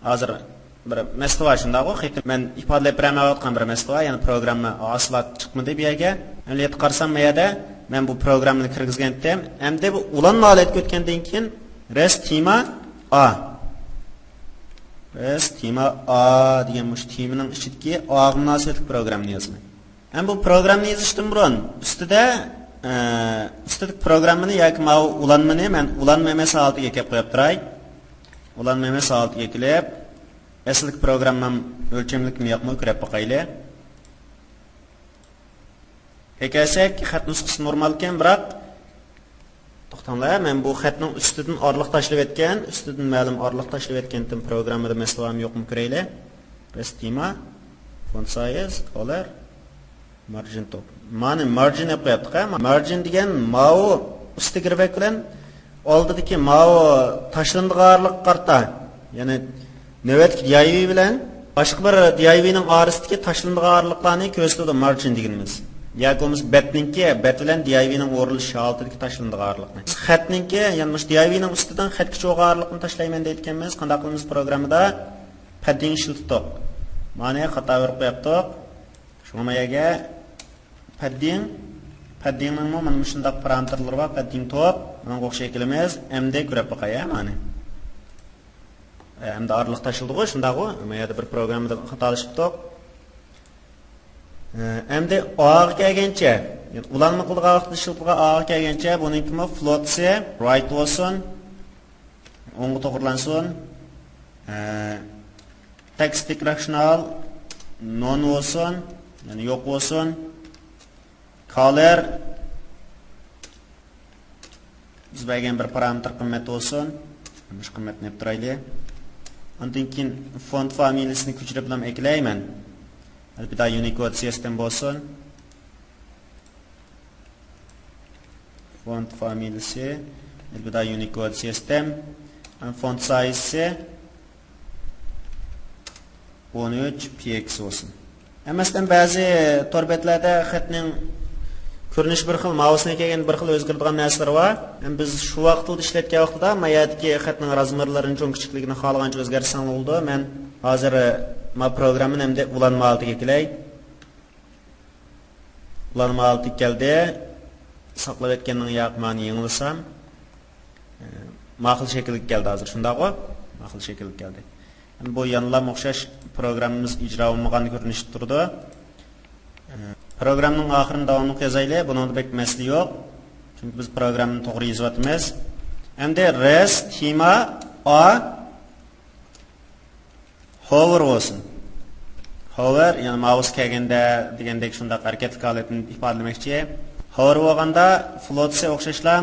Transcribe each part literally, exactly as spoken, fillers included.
ھازىر بىر مەسىلە بار، شۇنداقغۇ؟ خېتى مەن ئىپادىلەپ بېرەلمەيۋاتقان بىر مەسىلە بار، يەنى پروگرامما ھاسىلات چىقمىدى بۇ يەرگە. ئەمەلىيەتتە قارىسام، بۇ يەردە مەن بۇ پروگراممىنى كىرگۈزگەنتىم. ئەمدى بۇ ئۇلانما ھالەتكە ئۆتكەندىن كېيىن، رەس تېما ئا. رەس تېما ئا دېگەن مۇشۇ تېمىنىڭ ئىچىدىكى ئاغا مۇناسىۋەتلىك پروگراممىنى يازىمەن. ھەم بۇ پروگراممىنى يېزىشتىن بۇرۇن ئۈستىدە، ئە، ئۈستىدىكى پروگراممىنى ياكى ماۋۇ ئۇلانمىنى مەن ئۇلانما ئەمەس ھالىتىگە ئەكەپ قويۇپ تۇراي. ئۇلانما ئەمەس ھالىتىگە ئەكېلىپ، ئەسلىدىكى پروگراممام ئۆلچەملىكمۇ يوقمۇ كۆرۈپ باقايلى. كەلسەك، خەت نۇسخىسى نورمالكەن، بىراق توختاڭلار، مەن بۇ خەتنىڭ ئۈستىدىن ئارىلىق تاشلىۋەتكەن، ئۈستىدىن مەلۇم ئارىلىق تاشلىۋەتكەنتىم، پروگراممىدا مەسىلە بارمۇ يوقمۇ كۆرەيلى. رەس تېما، فونت سايز، كالەر، مارجىن توپ. مانا مارجىن دەپ قويۇپتۇق ھە. مارجىن دېگەن ماۋۇ ئۈستىگە كىرىۋەك بىلەن ئالدىدىكى ماۋۇ تاشلىنىدىغان ئارىلىققا قارىتا. يەنى نۆۋەتتىكى دىئايۋى بىلەن باشقا بىر دىئايۋىنىڭ ئارىسىدىكى تاشلىنىدىغان ئارىلىقلارنى كۆرسىتىدۇ مارجىن دېگىنىمىز. ياكى بولمىسا بەتنىڭكى، بەت بىلەن دىئايۋىنىڭ ئورۇنلىشىش ھالىتىدىكى تاشلىنىدىغان ئارىلىقنى. خەتنىڭكى، يەنى مۇشۇ دىئايۋىنىڭ ئۈستىدىن خەتكىچە بولغان ئارىلىقنى تاشلايمەن دەيدىكەنمىز. قانداق قىلىمىز؟ پروگراممىدا پەددىڭ ئىشلىتىپ، مانا خاتا بېرىپ قويۇپتۇق. شۇڭا ما يەرگە پەددىڭ، پەددىڭنىڭمۇ مانا مۇشۇنداق پارامېتىرلىرى بار، پەددىڭ توپ، مانا ئوخشاش ئەكىلىمىز، ئەمدى كۆرۈپ باقاي ھە، مانا. ئەمدى ئارىلىق تاشلىدىغۇ، شۇنداقغۇ؟ ما يەردە بىر پروگراممىدا خاتالىشىپ قويدۇق. ئەمدى ئاغا كەلگەنچە، يەنى ئۇلانما قىلىدىغان ۋاقىتتا ئىشلىتىدىغان ئاغا كەلگەنچە، بۇنىڭكىمۇ فلوتسى رايت بولسۇن، ئوڭغا توغرىلانسۇن. تېكىست دېكرېشنال نون بولسۇن، يەنى يوق بولسۇن. كالەر بىز بەرگەن بىر پارامېتىر قىممەت بولسۇن. مۇشۇ قىممەتنى ئېلىپ تۇرايلى. ئاندىن كېيىن فونت فامىلىسىنى كۆچۈرۈپ ئەكىلەيمەن. ئەلۋىدا يۇنىكود سىستېم بولسۇن. فونت فامىلىسى ئەلۋىدا يۇنىكود سىستېم. فونت سايزى ئون ئۈچ پىكسېل بولسۇن. ئەمەستىن بەزى تور بەتلەردە خەتنىڭ كۆرۈنۈشى بىر خىل، ماۋۇسىنى كەلگەن بىر خىل ئۆزگىرىدىغان نەرسىلەر بار. ھەم بىز شۇ ۋاقىتتا ئىشلەتكەن ۋاقتىدا ما يەردىكى خەتنىڭ رازمېرلىرىنى، چوڭ كىچىكلىكىنى خالىغانچە ئۆزگەرتسەڭلار بولىدۇ. مەن ھازىر ما پروگراممىنى ئەمدى ئۇلانما ھالىتىگە ئەكىلەي. ئۇلانما ھالىتىگە كەلدى. ساقلاپ ئەتكەننىڭ ياقى مانى يېڭىلىسام. ئە، ماقۇل شەكىلگە كەلدى ھازىر، شۇنداقغۇ؟ ماقۇل شەكىلگە كەلدى. ئەمدى بۇ يەنىلا ئوخشاش پروگراممىمىز ئىجرا بولمىغان كۆرۈنۈشتە تۇرىدۇ. ئە، پروگرامنىڭ ئاخىرىنى داۋاملىق يازايلى، بۇنىڭدا بەك مەسىلە يوق. چۈنكى بىز پروگرامنى توغرا يېزىۋاتىمىز. ئەمدى رەس تېما ئا ھوۋېر بولسۇن. ھوۋېر، يەنى ماۋۇس كەلگەندە دېگەندەك شۇنداق ھەرىكەتلىك ھالەتنى ئىپادىلىمەكچى. ھوۋېر بولغاندا فلوتسى ئوخشاشلا،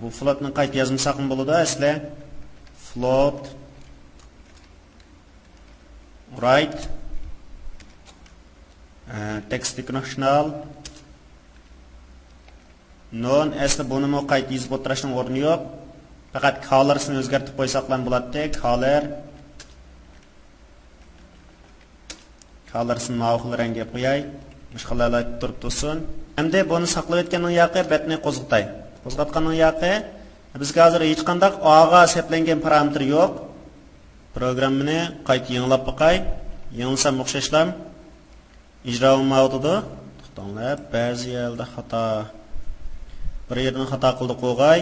بۇ فلوتنى قايتا يازمىساقمۇ بولىدۇ ئەسلى. فلوت رايت، تېكىست دېكرېشنال نون. ئەسلى بۇنىمۇ قايتا يېزىپ ئولتۇرۇشنىڭ ئورنى يوق. پەقەت كالېرسىنى ئۆزگەرتىپ قويساقلا بولاتتى. كالېر. كالېرسىنى ماۋۇ خىل رەڭگە ئېلىپ قوياي. مۇشۇ خىل ھالەتتە تۇرۇپ تۇرسۇن. ئەمدى بۇنى ساقلاپ ئەتكەننىڭ ياقى بەتنى قوزغىتاي. قوزغاتقاننىڭ ياقى بىزگە ھازىر ھېچقانداق ئاغا سەپلەنگەن پارامېتىر يوق. پروگراممىنى قايتا يېڭىلاپ باقاي. يېڭىلىسام ئوخشاشلا ئىجرا بولمايۋاتىدۇ. توختاڭلار، بەزى يەردە خاتا. بىر يېرىدىن خاتا قىلدۇق ئوغاي.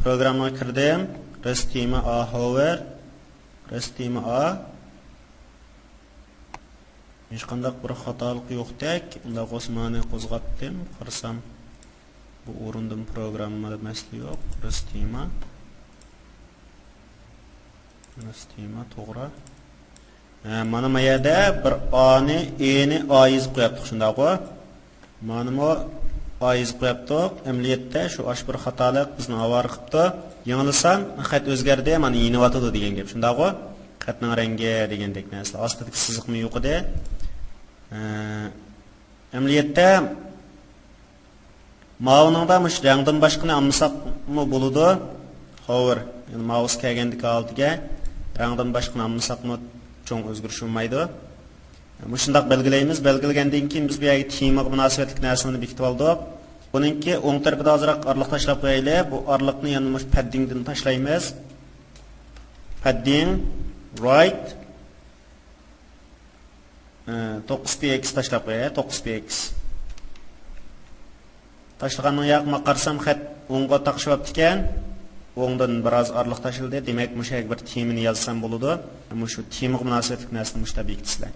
پروگراممىغا كىردىم. رەس تېما ئا ھوۋېر. رەس تېما ئا. ھېچقانداق بىر خاتالىق يوقتەك. ئۇنداق بولسا مانا قوزغاتتىم. قارىسام، بۇ ئورۇندىن پروگراممىدا مەسىلە يوق. رەس تېما. رەس تېما توغرا. ھە، مانا ما يەردە بىر ئانى، ئېنى ئا يېزىپ قويۇپتۇق، شۇنداققۇ؟ مانىمۇ ئا يېزىپ قويۇپتۇق. ئەمەلىيەتتە شۇ ئاش بىر خاتالىق بىزنى ئاۋارە قىپتۇ. يېڭىلىسام، خەت ئۆزگەردى، مانا يېنىۋاتىدۇ دېگەن گەپ، شۇنداققۇ؟ خەتنىڭ رەڭگى دېگەندەك نەرسە. ئاستىدىكى سىزىقمۇ يوق ئىدى. ھە، ئەمەلىيەتتە ماۋۇنىڭدا مۇشۇ رەڭدىن باشقىنى ئالمىساقمۇ بولىدۇ. ھوۋېر، يەنى ماۋۇس كەلگەندىكى ھالىتىگە رەڭدىن باشقىنى ئالمىساقمۇ چوڭ ئۆزگىرىش بولمايدۇ. مۇشۇنداق بەلگىلەيمىز. بەلگىلىگەندىن كېيىن بىز بۇ يەرگە تېمىغا مۇناسىۋەتلىك نەرسىلەرنى بېكىتىپ ئالدۇق. بۇنىڭكى ئوڭ تەرىپىدە ئازراق ئارىلىق تاشلاپ قويايلى. بۇ ئارىلىقنى يەنە مۇشۇ پەددىڭدىن تاشلايمىز. Padding right، ئە، توققۇز پىكسېل تاشلاپ قوياي، توققۇز پىكسېل. تاشلىغاندىن ياقىما قارىسام، خەت ئوڭغا تاقىشىۋاپتىكەن. ئوڭدىن بىراز ئارىلىق تاشلىدى. دېمەك، مۇشۇ يەرگە بىر تېمىنى يازسام بولىدۇ. مۇشۇ تېمىغا مۇناسىۋەتلىك نەرسىنى مۇشۇ يەردە بېكىتىسىلەر.